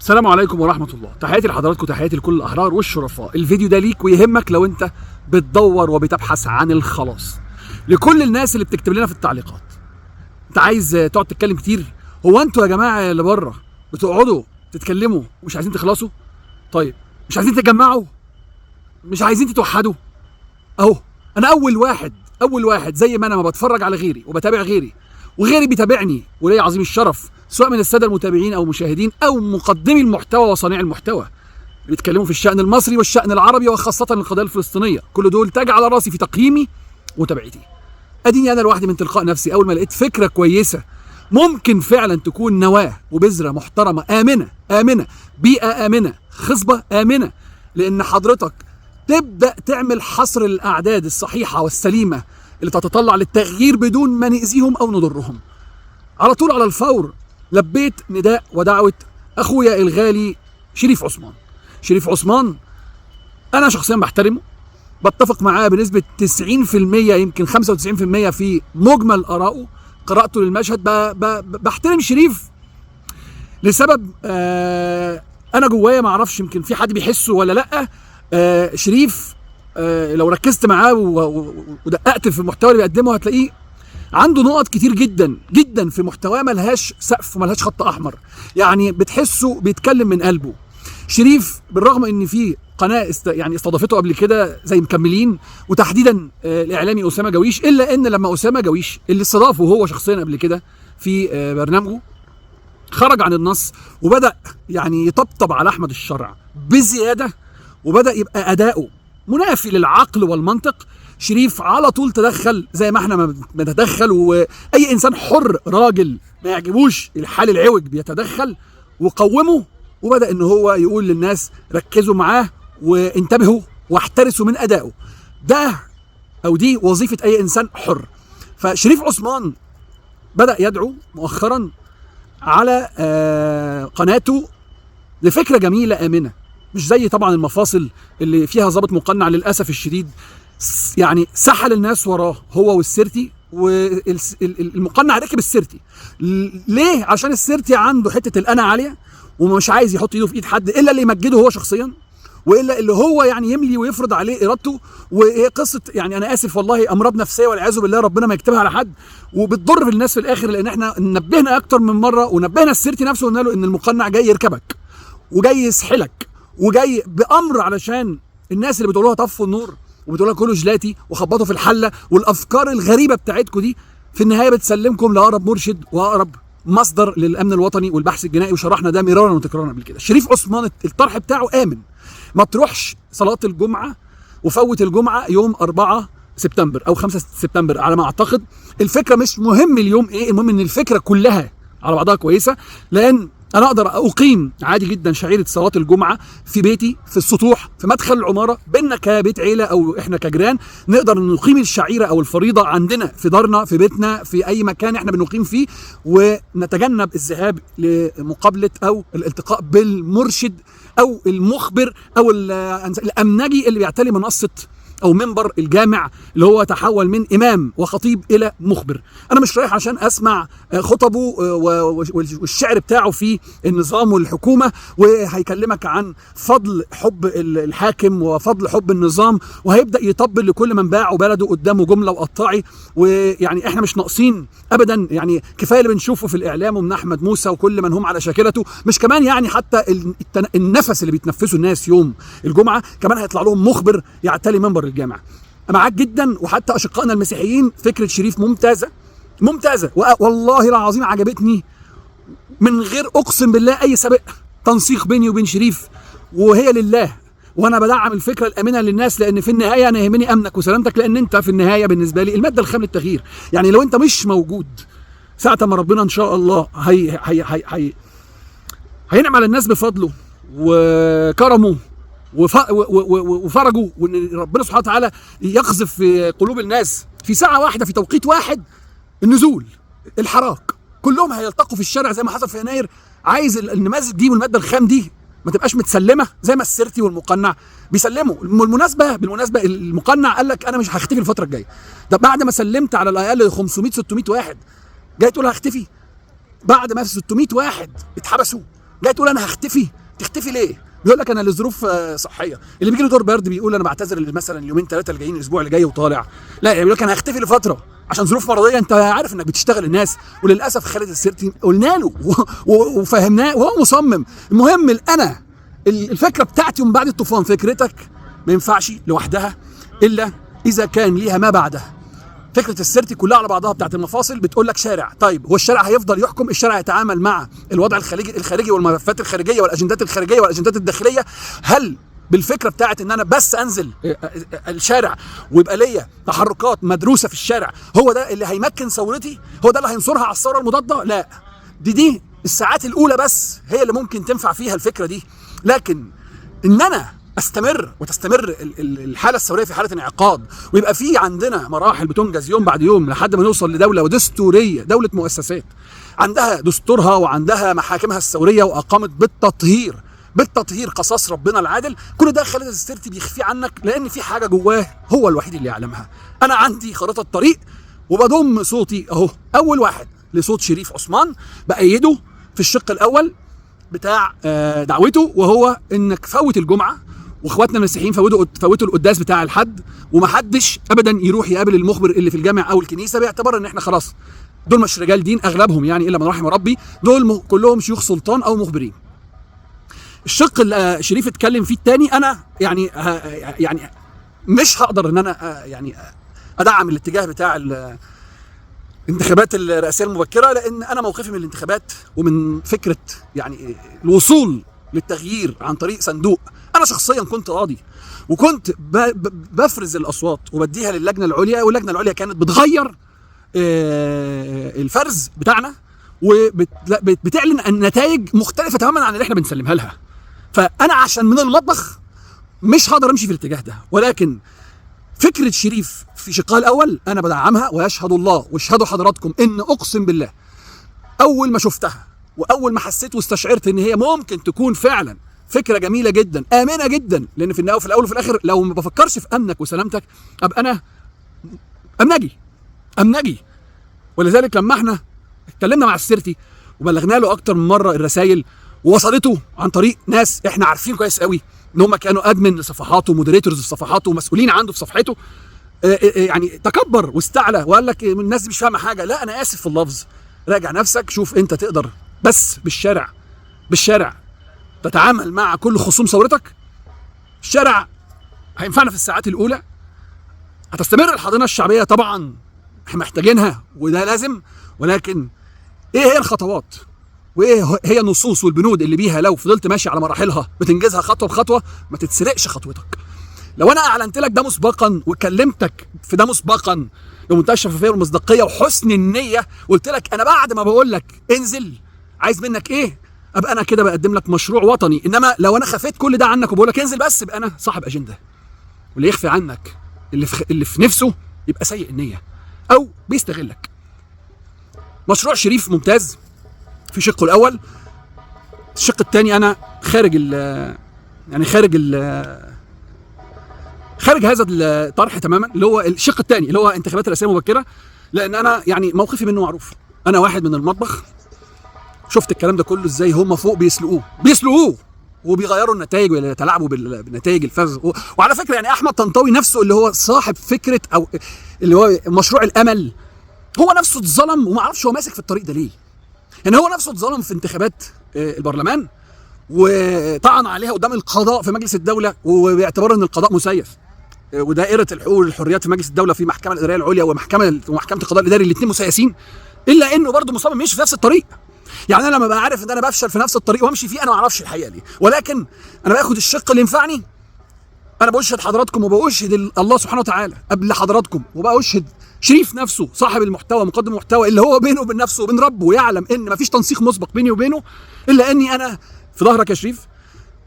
السلام عليكم ورحمة الله. تحياتي لحضراتكم، تحياتي لكل الأحرار والشرفاء. الفيديو ده ليك ويهمك لو أنت بتدور وبتبحث عن الخلاص. لكل الناس اللي بتكتب لنا في التعليقات، أنت عايز تقعد تتكلم كتير؟ هو أنتوا يا جماعة اللي بره بتقعدوا تتكلموا ومش عايزين تخلصوا؟ طيب مش عايزين تتجمعوا؟ مش عايزين تتوحدوا؟ أهو أنا أول واحد زي ما أنا ما بتفرج على غيري وبتابع غيري وغيري بيتابعني، ولي عظيم الشرف سواء من السادة المتابعين او المشاهدين او مقدمي المحتوى وصانعي المحتوى اللي بيتكلموا في الشأن المصري والشأن العربي وخاصة القضية الفلسطينية، كل دول تاج على راسي في تقييمي ومتابعتي. اديني انا لوحدي من تلقاء نفسي اول ما لقيت فكرة كويسة ممكن فعلا تكون نواه وبذره محترمه امنه، امنه، بيئة امنه، خصبة امنه، لان حضرتك تبدا تعمل حصر الاعداد الصحيحة والسليمه اللي تتطلع للتغيير بدون ما نأذيهم او نضرهم. على طول على الفور لبيت نداء ودعوة اخويا الغالي شريف عثمان. شريف عثمان انا شخصيا بحترمه، بتفق معاه بنسبة 90% يمكن 95% في مجمل ارائه، قراءته للمشهد. بحترم شريف لسبب انا جوايا ما اعرفش يمكن في حد بيحسه ولا لا. شريف لو ركزت معاه ودققت في المحتوى اللي بيقدمه هتلاقيه عنده نقط كتير جدا جدا في محتواه ملهاش سقف وملهاش خط احمر، يعني بتحسه بيتكلم من قلبه. شريف بالرغم ان في قناة يعني استضافته قبل كده زي مكملين، وتحديدا الاعلامي اسامة جويش، الا ان لما اسامة جويش اللي استضافة هو شخصيا قبل كده في برنامجه خرج عن النص وبدا يعني يطبطب على احمد الشرع بزيادة، وبدا يبقى اداؤه منافي للعقل والمنطق. شريف على طول تدخل زي ما احنا بنتدخل، واي انسان حر راجل ما يعجبوش الحال العوج بيتدخل، وقومه وبدا ان هو يقول للناس ركزوا معاه وانتبهوا واحترسوا من ادائه. ده او دي وظيفة اي انسان حر. فشريف عثمان بدا يدعو مؤخرا على قناته لفكرة جميلة امنه، مش زي طبعا المفاصل اللي فيها ضابط مقنع للاسف الشديد يعني سحل الناس وراه هو والسيرتي، والمقنع ركب السيرتي. ليه؟ عشان السيرتي عنده حتة الانا عالية ومش عايز يحط ايده في ايد حد الا اللي يمجده هو شخصيا، والا اللي هو يعني يملي ويفرض عليه ارادته. وهي قصة يعني انا اسف والله امراض نفسية والعياذ بالله، ربنا ما يكتبها على حد، وبتضر في الناس في الاخر، لان احنا نبهنا اكتر من مرة ونبهنا السيرتي نفسه وقلنا له ان المقنع جاي يركبك وجاي يسحلك وجاي بامر، علشان الناس اللي بتقولوها طفوا النور وبتقولوها كلوا جلاتي وخبطوا في الحلة والافكار الغريبة بتاعتكم دي، في النهاية بتسلمكم لاقرب مرشد واقرب مصدر للامن الوطني والبحث الجنائي، وشرحنا ده مرارا وتكرارا قبل كده. شريف عثمان الطرح بتاعه امن، ما تروحش صلاة الجمعة وفوت الجمعة يوم 4 سبتمبر او 5 سبتمبر على ما اعتقد. الفكرة مش مهم اليوم ايه، المهم ان الفكرة كلها على بعضها كويسة، لان انا اقدر اقيم عادي جدا شعيرة صلاة الجمعة في بيتي، في السطوح، في مدخل العمارة، بينا كبيت عيله او احنا كجيران نقدر نقيم الشعيرة او الفريضة عندنا في دارنا، في بيتنا، في اي مكان احنا بنقيم فيه، ونتجنب الذهاب لمقابلة او الالتقاء بالمرشد او المخبر او الامنجي اللي بيعتلي منصة او منبر الجامع اللي هو تحول من امام وخطيب الى مخبر. انا مش رايح عشان اسمع خطبه والشعر بتاعه في النظام والحكومة، وهيكلمك عن فضل حب الحاكم وفضل حب النظام، وهيبدا يطبل لكل من باعه بلده قدامه جملة وقطاعي. ويعني احنا مش ناقصين ابدا، يعني كفاية اللي بنشوفه في الاعلام ومن احمد موسى وكل من هم على شاكلته. مش كمان يعني حتى النفس اللي بيتنفسه الناس يوم الجمعة كمان هيطلع لهم مخبر يعتلي منبر الجامعة. معاك جدا، وحتى اشقائنا المسيحيين فكرة شريف ممتازة ممتازة، والله العظيم عجبتني من غير اقسم بالله اي سابق تنسيق بيني وبين شريف، وهي لله، وانا بدعم الفكرة الامنة للناس، لان في النهاية انا يهمني امنك وسلامتك، لان انت في النهاية بالنسبة لي المادة الخام للتغيير. يعني لو انت مش موجود ساعة ما ربنا ان شاء الله هي هي هي هي هينعم على الناس بفضله وكرمه وفرجه، وان ربنا سبحانه وتعالى يقذف في قلوب الناس في ساعة واحدة في توقيت واحد النزول الحراك، كلهم هيلتقوا في الشارع زي ما حصل في يناير. عايز النماذج دي والمادة الخام دي ما تبقاش متسلمه زي ما السيرتي والمقنع بيسلموا. بالمناسبة المقنع قال لك انا مش هختفي الفترة الجاية، ده بعد ما سلمت على الاقل 500 600 واحد جاي تقول هختفي؟ بعد ما 600 واحد اتحبسوا جاي تقول انا هختفي، تختفي ليه؟ بيقول لك انا لظروف صحية. اللي بيجي له دور برد بيقول انا بعتذر مثلا اليومين ثلاثة اللي جايين، الاسبوع اللي جاي وطالع. لا، يعني بيقول لك انا هختفي لفترة عشان ظروف مرضية. انت عارف انك بتشتغل الناس، وللاسف خالد السرتي قلنا له وفهمناه وهو مصمم. المهم انا الفكرة بتاعتي من بعد الطوفان، فكرتك ما ينفعش لوحدها الا اذا كان ليها ما بعدها. فكرة السرتي كلها على بعضها بتاعت المفاصل بتقول لك شارع. طيب هو الشارع هيفضل يحكم؟ الشارع يتعامل مع الوضع الخارجي والملفات الخارجية والاجندات الخارجية والاجندات الداخلية. هل بالفكرة بتاعت ان انا بس انزل الشارع ويبقى ليا تحركات مدروسة في الشارع هو ده اللي هيمكن ثورتي؟ هو ده اللي هينصرها على الثورة المضادة؟ لا، دي الساعات الاولى بس هي اللي ممكن تنفع فيها الفكرة دي. لكن ان انا استمر وتستمر الحالة الثورية في حاله انعقاد، ويبقى في عندنا مراحل بتنجز يوم بعد يوم لحد ما نوصل لدولة ودستوريه، دولة مؤسسات عندها دستورها وعندها محاكمها الثورية واقامت بالتطهير قصاص ربنا العادل. كل ده خالد السرتي بيخفيه عنك لان في حاجة جواه هو الوحيد اللي يعلمها. انا عندي خريطة طريق وبضم صوتي اهو، اول واحد لصوت شريف عثمان، بايده في الشق الاول بتاع دعوته، وهو انك فوت الجمعة، واخواتنا المسيحيين فوتوا القداس بتاع الحد، ومحدش ابدا يروح يقابل المخبر اللي في الجامع او الكنيسة، باعتبار ان احنا خلاص دول مش رجال دين اغلبهم، يعني الا من رحم ربي، دول كلهم شيوخ سلطان او مخبرين. الشق اللي شريف اتكلم فيه الثاني، انا يعني مش هقدر ان انا يعني ادعم الاتجاه بتاع الانتخابات الرئاسية المبكرة، لان انا موقفي من الانتخابات ومن فكرة يعني الوصول للتغيير عن طريق صندوق. انا شخصيا كنت قاضي وكنت بفرز الاصوات وبديها للجنة العليا، واللجنة العليا كانت بتغير الفرز بتاعنا وبتعلن النتائج مختلفة تماما عن اللي احنا بنسلمها لها. فانا عشان من المطبخ مش هقدر امشي في الاتجاه ده، ولكن فكرة شريف في شقها الاول انا بدعمها، ويشهد الله واشهدوا حضراتكم ان اقسم بالله اول ما شفتها واول ما حسيت واستشعرت ان هي ممكن تكون فعلا فكرة جميلة جدا امنه جدا، لان في الاول وفي الاخر لو ما بفكرش في امنك وسلامتك ابقى انا امنجي. ولذلك لما احنا اتكلمنا مع السرتي وبلغنا له اكتر من مرة الرسائل ووصلته عن طريق ناس احنا عارفين كويس قوي ان هم كانوا admin لصفحاته و moderators في صفحاته ومسؤولين عنده في صفحته، يعني تكبر واستعلى وقال لك الناس دي مش فاهمه حاجة. لا، انا اسف في اللفظ، راجع نفسك، شوف انت تقدر بس بالشارع تتعامل مع كل خصوم ثورتك. الشارع هينفعنا في الساعات الاولى، هتستمر الحاضنة الشعبية طبعا احنا محتاجينها وده لازم، ولكن ايه هي الخطوات وايه هي النصوص والبنود اللي بيها لو فضلت ماشي على مراحلها بتنجزها خطوة بخطوة ما تتسرقش خطوتك. لو انا اعلنت لك ده مسبقا وكلمتك في ده مسبقا بمنتهى الشفافية والمصداقيه وحسن النية، وقلت لك انا بعد ما بقول لك انزل عايز منك ايه، ابقى انا كده بقدم لك مشروع وطني. انما لو انا خفيت كل ده عنك وبقول لك انزل بس، يبقى انا صاحب اجندة، واللي يخفي عنك اللي في نفسه يبقى سيء النية او بيستغلك. مشروع شريف ممتاز في شقه الاول. الشق الثاني انا خارج ال يعني خارج ال خارج هذا الطرح تماما، اللي هو الشق الثاني اللي هو انتخابات رئاسيه مبكرة، لان انا يعني موقفي منه معروف. انا واحد من المطبخ، شفت الكلام ده كله ازاي هم فوق بيسلقوه وبيغيروا النتائج ويتلاعبوا بالنتائج الفرز. وعلى فكرة يعني احمد طنطاوي نفسه اللي هو صاحب فكرة او اللي هو مشروع الامل، هو نفسه اتظلم وما اعرفش هو ماسك في الطريق ده ليه. يعني هو نفسه اتظلم في انتخابات البرلمان وطعن عليها قدام القضاء في مجلس الدولة، وباعتبار ان القضاء مسيس، ودائره الحقوق والحريات في مجلس الدولة في محكمة الادارية العليا ومحكمه القضاء الاداري الاثنين مسيسين، الا انه برضه مصمم يمشي في نفس الطريق. يعني انا لما ببقى عارف ان انا بفشل في نفس الطريق وامشي فيه انا ما اعرفش الحقيقة ليه، ولكن انا باخد الشق اللي ينفعني. انا بشهد حضراتكم وبشهد الله سبحانه وتعالى قبل حضراتكم، وبشهد شريف نفسه صاحب المحتوى مقدم المحتوى اللي هو بينه وبين نفسه وبين ربه ويعلم ان مفيش تنسيق مسبق بيني وبينه، الا اني انا في ظهرك يا شريف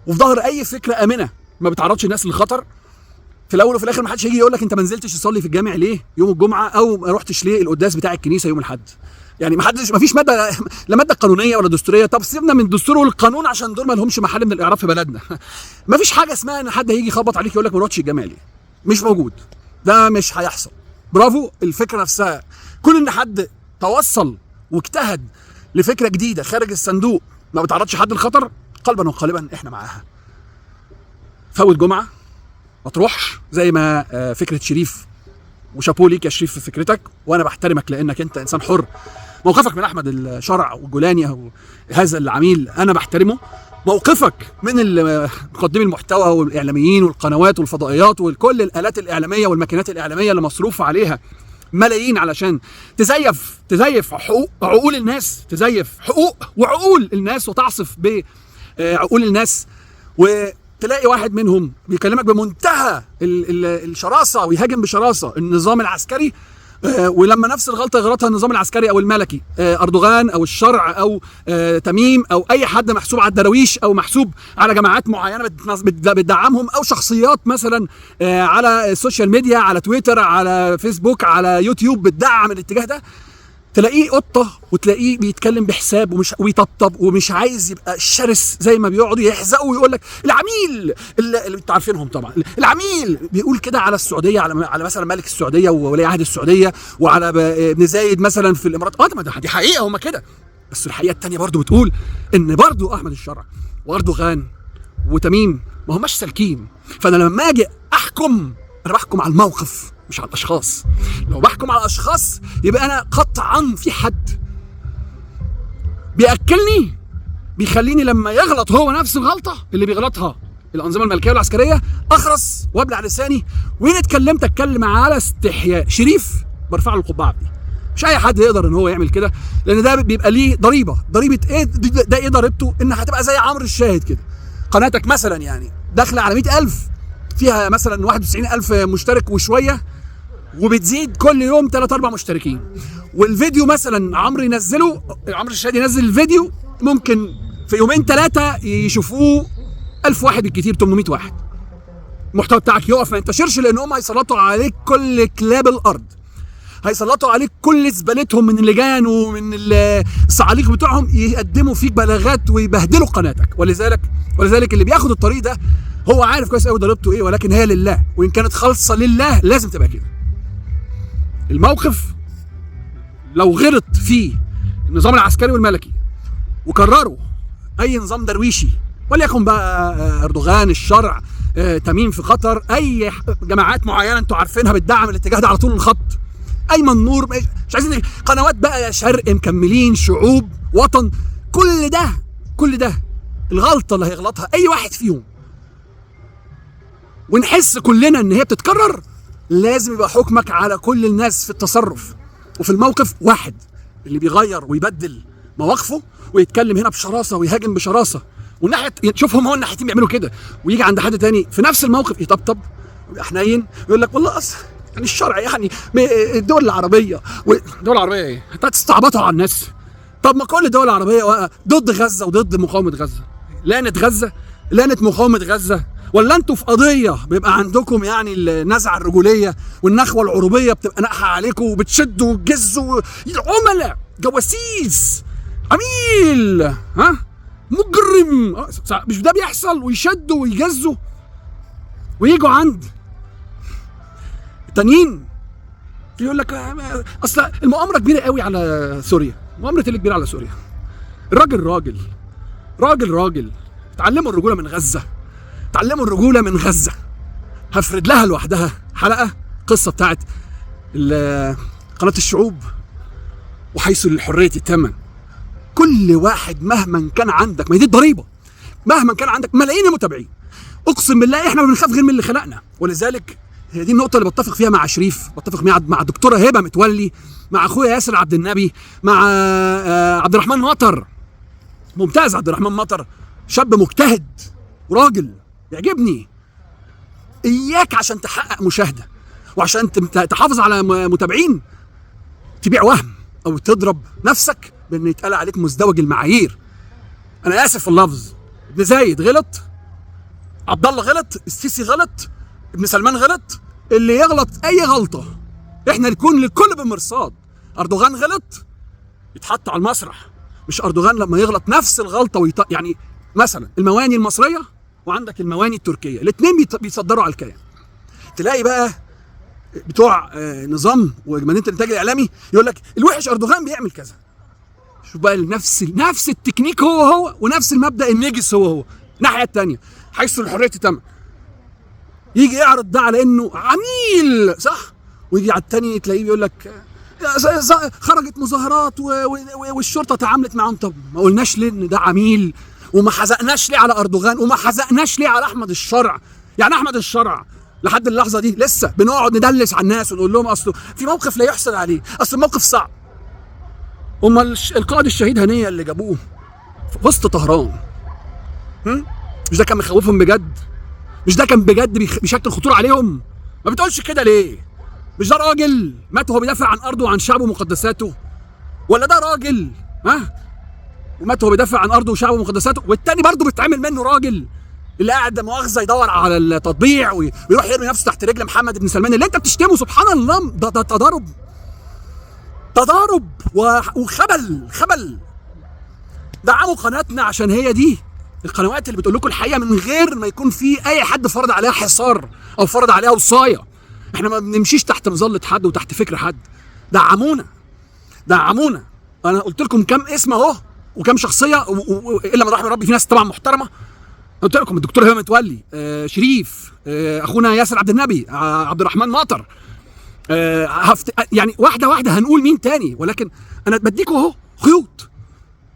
وفي ظهر اي فكرة امنه ما بتعرضش الناس للخطر. في الاول وفي الاخر ما حدش هيجي يقول لك انت ما نزلتش تصلي في الجامع ليه يوم الجمعة، او ما رحتش ليه القداس بتاع الكنيسة يوم الاحد. يعني ما حدش، ما فيش مادة، لا مادة قانونية ولا دستورية. طب سيبنا من الدستور والقانون عشان دول ما لهمش محل من الاعراب في بلدنا. ما فيش حاجة اسمها ان حد هيجي يخبط عليك يقول لك ما رحتش الجامع ليه، مش موجود، ده مش هيحصل. برافو، الفكرة نفسها كل ان حد توصل واجتهد لفكرة جديدة خارج الصندوق ما بتعرضش حد للخطر، قلبا وقالبا احنا معاها. فوت جمعه، ما تروحش زي ما فكرة شريف، وشابوه ليك يا شريف في فكرتك، وانا بحترمك لانك انت انسان حر. موقفك من احمد الشرع والجولاني او هذا العميل انا بحترمه. موقفك من مقدمي المحتوى والاعلاميين والقنوات والفضائيات وكل الالات الاعلامية والماكينات الاعلامية اللي مصروف عليها ملايين علشان تزيف حقوق عقول الناس، تزيف حقوق وعقول الناس وتعصف بعقول الناس، وتلاقي واحد منهم بيكلمك بمنتهى الشراسه ويهاجم بشراسة النظام العسكري، ولما نفس الغلطة يغلطها النظام العسكري او الملكي، اردوغان او الشرع او تميم او اي حد محسوب على الدراويش او محسوب على جماعات معينة بتدعمهم، او شخصيات مثلا على ال social media، على تويتر، على فيسبوك، على يوتيوب بتدعم الاتجاه ده، تلاقيه قطة وتلاقيه بيتكلم بحساب ومش ويطبطب ومش عايز يبقى شرس زي ما بيقعدوا يحزقوا ويقول لك العميل اللي انتوا عارفينهم طبعا، العميل بيقول كده على السعودية، على مثلا ملك السعودية وولي عهد السعودية، وعلى ابن زايد مثلا في الامارات. ما دي حقيقة، هم كده. بس الحقيقة الثانية برضو بتقول ان برضو احمد الشرع واردوغان وتميم ما هماش سالكين. فانا لما اجي احكم انا بحكم على الموقف مش على الاشخاص. لو بحكم على الاشخاص يبقى انا قطعا في حد بياكلني، بيخليني لما يغلط هو نفس الغلطة اللي بيغلطها الانظمة الملكية والعسكرية اخرس وابلع لساني، وان اتكلمت اتكلم على استحياء. شريف برفع له القبعة دي، مش اي حد يقدر ان هو يعمل كده، لان ده بيبقى ليه ضريبة. ضريبة ايه ده؟ ايه ضريبته؟ ان هتبقى زي عمرو الشاهد كده، قناتك مثلا يعني داخله على 100,000، فيها مثلا 91,000 مشترك وشوية، وبتزيد كل يوم 3-4 مشتركين، والفيديو مثلا عمرو ينزله، عمرو الشاهد ينزل الفيديو ممكن في يومين 3 يشوفوه 1000 واحد بالكتير، 800 واحد. المحتوى بتاعك يقف ما ينتشرش، لان هم هيسلطوا عليك كل كلاب الارض، هيسلطوا عليك كل زبالتهم من اللجان ومن الصعاليق بتوعهم، يقدموا فيك بلاغات ويبهدلوا قناتك. ولذلك اللي بياخد الطريق ده هو عارف كويس قوي ضريبته ايه، ولكن هي لله، وان كانت خالصة لله لازم تبقى كده. الموقف لو غلط فيه النظام العسكري والملكي وكرروا اي نظام درويشي، وليكن بقى اردوغان، الشرع، تميم في قطر، اي جماعات معينة انتوا عارفينها بتدعم الاتجاه ده على طول الخط، ايمن نور، مش عايزين قنوات بقى يا شرق مكملين، شعوب، وطن، كل ده كل ده الغلطة اللي هيغلطها اي واحد فيهم ونحس كلنا ان هي بتتكرر، لازم يبقى حكمك على كل الناس في التصرف وفي الموقف واحد. اللي بيغير ويبدل مواقفه ويتكلم هنا بشراسة ويهاجم بشراسة، والناحية تشوفهم هو الناحيتين بيعملوا كده، ويجي عند حد تاني في نفس الموقف يطبطب ويبقى حنين ويقول لك والله اصل يعني الشرع يعني الدول العربية، الدول العربية ايه؟ انت هتستعبطوا على الناس. طب ما كل الدول العربية ضد غزة وضد مقاومة غزة، لانت غزة، لانت مقاومة غزة، ولا انتوا في قضية بيبقى عندكم يعني النزعة الرجوليه والنخوه العروبية بتبقى ناقحه عليكم وبتشدوا وتجزوا، عملاء، جواسيس، عميل، ها، مجرم، مش ده بيحصل؟ ويشدوا ويجزوا ويجوا عند التانيين يقول لك اصل المؤامرة كبيرة قوي على سوريا. مؤامرة اللي كبيرة على سوريا؟ الراجل راجل راجل راجل، اتعلموا الرجولة من غزة، اتعلموا الرجولة من غزة. هفرد لها لوحدها حلقة، قصة بتاعت قناة الشعوب وحيث للحرية الثمن. كل واحد مهما كان عندك، ما هي دي الضريبة، مهما كان عندك ملايين المتابعين، اقسم بالله احنا ما بنخاف غير من اللي خلقنا. ولذلك هي دي النقطة اللي بتفق فيها مع شريف، بتفق مع دكتورة هبه متولي، مع اخويا ياسر عبد النبي، مع عبد الرحمن مطر. ممتاز عبد الرحمن مطر، شاب مجتهد وراجل يعجبني. اياك عشان تحقق مشاهده وعشان تحافظ على متابعين تبيع وهم او تضرب نفسك بان يتقال عليك مزدوج المعايير. انا اسف في اللفظ، ابن زايد غلط، عبد الله غلط، السيسي غلط، ابن سلمان غلط، اللي يغلط اي غلطه احنا نكون للكل بمرصاد. اردوغان غلط يتحط على المسرح، مش اردوغان لما يغلط نفس الغلطة يعني مثلا المواني المصرية وعندك المواني التركية، الاثنين بيصدروا على الكيان. تلاقي بقى بتوع نظام ومدينة الانتاج الاعلامي يقول لك الوحش اردوغان بيعمل كذا. شوف بقى نفس التكنيك هو هو، ونفس المبدا النجس هو هو. الناحية الثانية حيث الحرية تتم، يجي يعرض ده على انه عميل، صح؟ ويجي على الثاني تلاقيه بيقول لك خرجت مظاهرات والشرطة تعاملت معاهم. طب ما قلناش ليه ان ده عميل؟ وما حزقناش ليه على اردوغان؟ وما حزقناش ليه على احمد الشرع؟ يعني احمد الشرع لحد اللحظة دي لسه بنقعد ندلس على الناس ونقول لهم اصله في موقف لا يحسد عليه، اصل الموقف صعب. امال القائد الشهيد هنيه اللي جابوه في وسط طهران، مش ده كان مخوفهم بجد؟ مش ده كان بجد بيشكل خطورة عليهم؟ ما بتقولش كده ليه؟ مش ده راجل مات وهو بيدافع عن ارضه وعن شعبه ومقدساته؟ ولا ده راجل ها ومات وهو بيدافع عن ارضه وشعبه ومقدساته؟ والتاني برضه بيتعمل منه راجل اللي قاعد ده مؤاخذة يدور على التطبيع ويروح يرمي نفسه تحت رجل محمد بن سلمان اللي انت بتشتمه. سبحان الله، ده تضارب، تضارب وخبل خبل. دعموا قناتنا عشان هي دي القنوات اللي بتقول لكم الحقيقة من غير ما يكون في اي حد فرض عليها حصار او فرض عليها وصايه. احنا ما بنمشيش تحت مظلة حد وتحت فكر حد. دعمونا، دعمونا. انا قلت لكم كم اسم اهو وكم شخصية الا ما رحم ربي، في ناس طبعا محترمه. قلت لكم الدكتور هيما متولي، شريف، اخونا ياسر عبد النبي، عبد الرحمن مطر، يعني واحدة واحدة هنقول مين تاني، ولكن انا بديكوا اهو خيوط.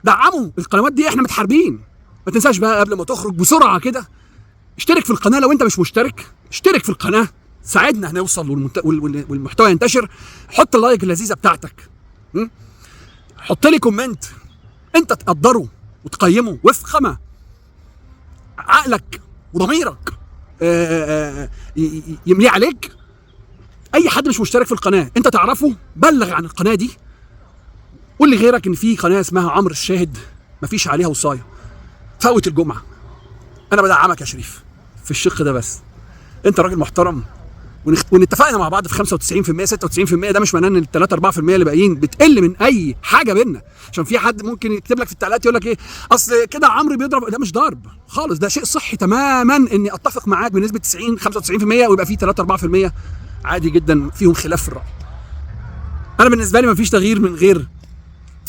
دعموا القنوات دي، احنا متحاربين. ما تنساش بقى قبل ما تخرج بسرعة كده اشترك في القناة لو انت مش مشترك، اشترك في القناة، ساعدنا هنوصل والمحتوى ينتشر. حط ال like اللذيذة بتاعتك، حط لي comment انت تقدره وتقيمه وفق ما عقلك وضميرك يمليه عليك. اي حد مش مشترك في القناة انت تعرفه، بلغ عن القناة دي، قول لغيرك ان في قناة اسمها عمرو الشاهد مفيش عليها وصايه. فوت الجمعة، انا بدعمك يا شريف في الشق ده، بس انت راجل محترم ونتفقنا مع بعض في 95% 96%. ده مش معناه ان ال 3 4% اللي باقيين بتقل من اي حاجة بينا، عشان في حد ممكن يكتب لك في التعليقات يقول لك ايه اصل كده عمرو بيضرب. ده مش ضرب خالص، ده شيء صحي تماما اني اتفق معاك بنسبة 90 95% ويبقى في 3 4% عادي جدا فيهم خلاف في الراي. انا بالنسبة لي مفيش تغيير من غير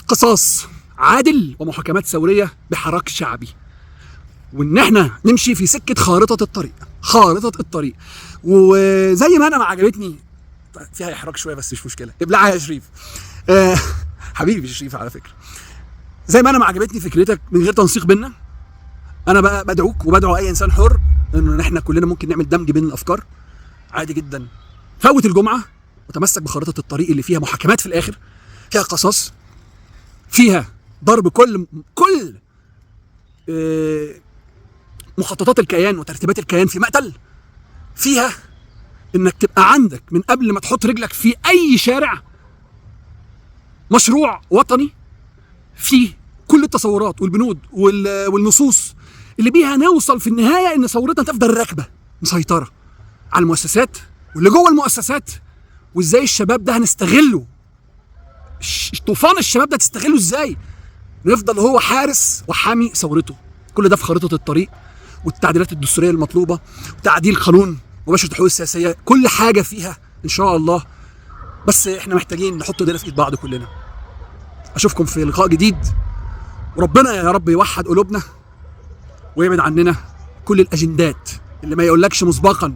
قصاص عادل ومحاكمات ثورية بحراك شعبي، وان احنا نمشي في سكة خارطة الطريق، خارطة الطريق. وزي ما انا ما عجبتني فيها احراج شوية بس مش مشكلة، ابلعها يا شريف. حبيبي شريف على فكرة، زي ما انا ما عجبتني فكرتك من غير تنسيق بينا، انا بقى بدعوك وبدعو اي انسان حر انه احنا كلنا ممكن نعمل دمج بين الافكار عادي جدا. فوت الجمعة وتمسك بخارطه الطريق اللي فيها محاكمات في الاخر، فيها قصاص، فيها ضرب كل مخططات الكيان وترتيبات الكيان في مقتل، فيها انك تبقى عندك من قبل ما تحط رجلك في اي شارع مشروع وطني فيه كل التصورات والبنود والنصوص اللي بيها نوصل في النهاية ان ثورتنا تفضل راكبه مسيطرة على المؤسسات واللي جوه المؤسسات. وازاي الشباب ده هنستغله، طوفان الشباب ده تستغله ازاي، نفضل هو حارس وحامي ثورته. كل ده في خارطة الطريق والتعديلات الدستورية المطلوبة وتعديل قانون مباشرة الحقوق السياسية، كل حاجة فيها ان شاء الله. بس احنا محتاجين نحط ايدينا في ايد بعض كلنا. اشوفكم في لقاء جديد، وربنا يا رب يوحد قلوبنا ويبعد عننا كل الاجندات اللي ما يقولكش مسبقا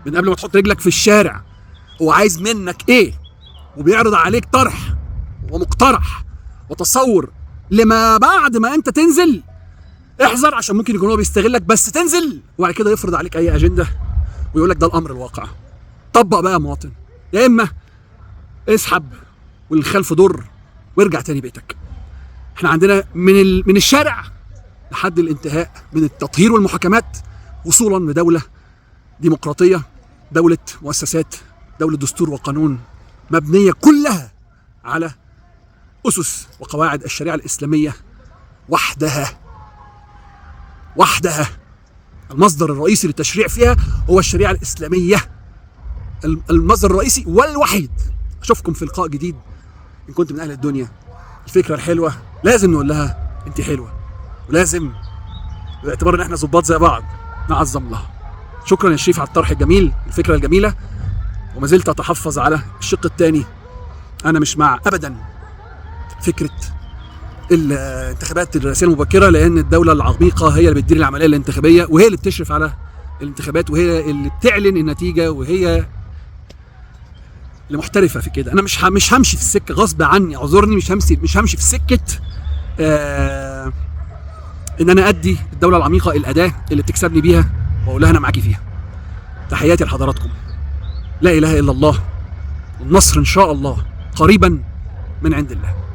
من قبل ما تحط رجلك في الشارع هو عايز منك ايه، وبيعرض عليك طرح ومقترح وتصور لما بعد ما انت تنزل. احذر عشان ممكن يكون هو بيستغلك، بس تنزل وبعد كده يفرض عليك اي اجندة ويقول لك ده الامر الواقع. طبق بقى يا مواطن، يا اما اسحب والخلف ضر وارجع تاني بيتك. احنا عندنا من الشارع لحد الانتهاء من التطهير والمحاكمات، وصولا لدولة ديمقراطية، دولة مؤسسات، دولة دستور وقانون مبنية كلها على اسس وقواعد الشريعة الاسلامية وحدها. وحدها المصدر الرئيسي للتشريع فيها هو الشريعة الإسلامية، المصدر الرئيسي والوحيد. أشوفكم في لقاء جديد إن كنت من أهل الدنيا. الفكرة الحلوة لازم نقول لها أنت حلوة، ولازم باعتبار إن إحنا ظباط زي بعض نعظم لها. شكرا يا شريف على الطرح الجميل، الفكرة الجميلة، وما زلت أتحفظ على الشق الثاني. أنا مش مع أبدا فكرة الانتخابات الرئاسية المبكرة، لان الدولة العميقة هي اللي بتدير العملية الانتخابية، وهي اللي بتشرف على الانتخابات، وهي اللي بتعلن النتيجة، وهي اللي محترفه في كده. انا مش همشي في السكة غصب عني، اعذرني، مش همشي في سكة ان انا ادي الدولة العميقة الاداة اللي بتكسبني بيها واقول لها انا معاكي فيها. تحياتي لحضراتكم، لا اله الا الله، النصر ان شاء الله قريبا من عند الله.